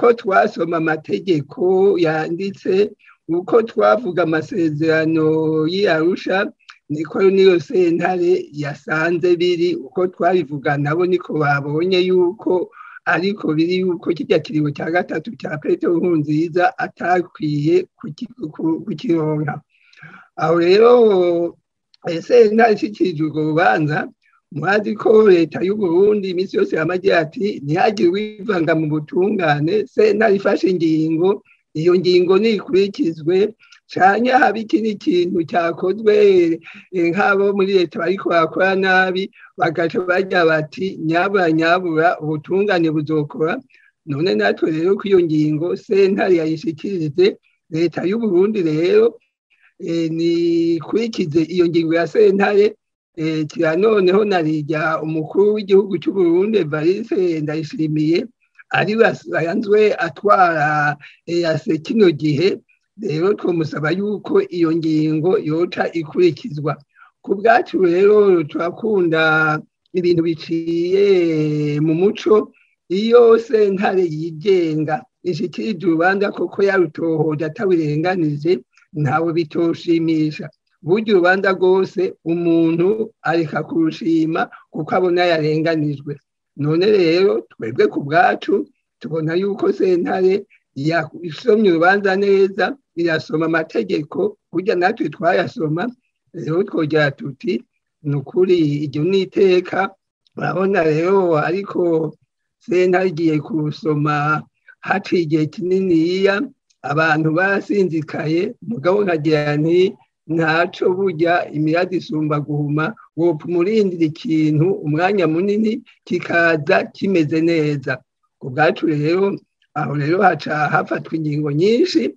Uko twasoma amategeko yanditse, uko twavuga amasezerano y'Arusha, niko niyo sentare yasanze biri. Uko twabivuga nabo niko babonye yuko ariko biri, yuko kirya kiringo cya gatatu cya Petero Nkurunziza atakwiye kukironka. Aho rero sentare ishikirije urwo rubanza, murazi ko leta y'u Burundi iminsi yose yamagira ati ntihagire uwivanga mu butungane, sentare ifashe ingingo, iyo ngingo nikurikizwe, canke haba ikindi kintu cyakozwe nk'abo muri leta bariko barakora nabi, bagaca barya bati nyabura nyabura ubutungane buzokora. None natwe rero ko iyo ngingo sentare yayishikirije, leta y'u Burundi rero nikurikize iyo ngingo ya sentare. Kira noneho narirya umukuru w'igihugu cy'u Burundi Evariste Ndayishimiye ari bayanzwe atwara EAC kino gihe, rero twomusaba yuko iyo ngingo yoca ikurikizwa. Ku bwacu rero turakunda ibintu biciye mu muco. Iyo sentare yigenga ishikirije urubanza koko yarutohoje atawirenganije, ntawe bitoshimisha. Burya urubanza rwose umuntu areka kurushima kuko abona yarenganijwe. None rero twebwe ku bwacu tubona yuko sentare yasomye urubanza neza, irasoma amategeko, burya natwe twayasoma. Rero twogira tuti ni ukuri iryo ni iteka. Urabona rero ariko sentare igiye kurusoma haciye igihe kininiya, abantu basinzikaye, mugabo nkagira nti ntaco burya imiradi isumba guhuma, wopfa umurindira ikintu umwanya munini kikaza kimeze neza. Ku bwacu rero aho rero haca hafatwa ingingo nyinshi.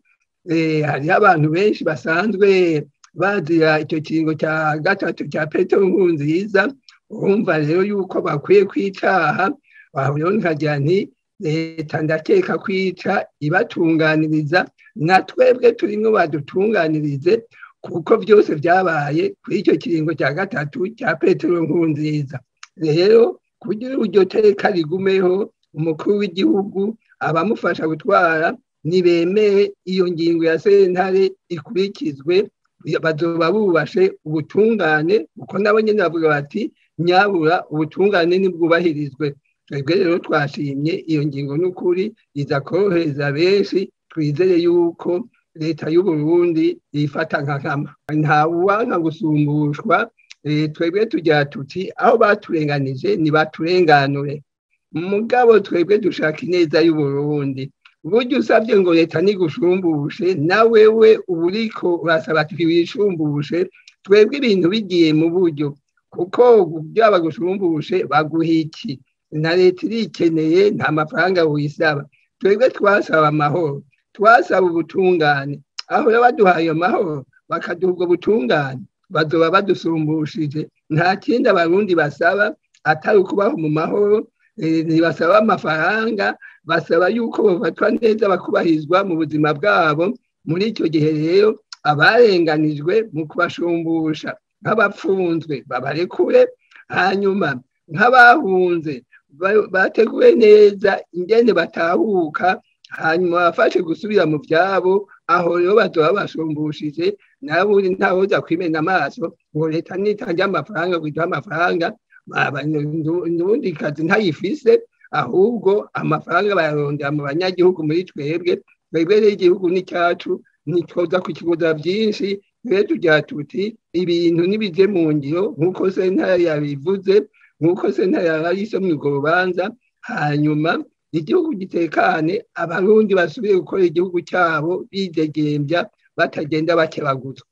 Hariho abantu benshi basanzwe bazira icyo kiringo cya gatatu cya Petero Nkurunziza, urumva rero yuko bakwiye kwicaha. Aho rero nkagira nti leta ndakeka kwica ibatunganiriza, na twebwe turimwo badutunganirize, kuko byose byabaye kuri icyo kiringo cya gatatu cya Petero Nkurunziza. Rero kugira iryo teka rigumeho, umukuru w'igihugu abamufasha gutwara nibemere iyo ngingo ya sentare ikurikizwe, bazoba bubashe ubutungane, kuko nabo nyene bavuga bati nyabura ubutungane nibwubahirizwe. Twebwe rero twashimye iyo ngingo n'ukuri iza korohereza benshi. Twizere yuko leta y'u Burundi ifata nka nkama, nta uwanka gusumbushwa. Twebwe tugira tuti aho baturenganije nibaturenganure, mugabo twebwe dushaka ineza y'u Burundi. Burya usabye ngo leta nigushumbushe, na wewe uburiko urasaba ati wishumbushe. Twebwe ibintu bigiye mu buryo, kuko byaba gushumbushe baguha iki? Na leta irikeneye, nta mafaranga wisaba. Twebwe twasaba amahoro, twasaba ubutungane. Aho rero baduhaye amahoro bakaduha ubwo butungane, bazoba badusumbushije. Nta kindi abarundi basaba atari ukubaho mu mahoro. Ntibasaba amafaranga, basaba yuko bafatwa neza bakubahirizwa mu buzima bwabo. Muri icyo gihe rero abarenganijwe mu kubashumbusha, nk'abapfunzwe babarekure, hanyuma nk'abahunze bateguwe neza ingene batahuka, hanyuma bafashe gusubira mu byabo. Aho rero bazoba basumbushije, nabundi ntawoza kwimena amaso ngo leta nitange amafaranga ngo iduhe amafaranga, nubundi kazi ntayifise, ahubwo amafaranga bayarondera mu banyagihugu muri twebwe. Twebwe rero igihugu ni cyacu, ntitwoza kukiguza byinshi. Rero tugira tuti ibintu nibije mu ngiro nk'uko sentare yabivuze, nk'uko sentare yarayisomye urwo rubanza, hanyuma igihugu gitekane, abarundi basubire gukora igihugu cyabo bidegembya, batagenda bakebaguzwa.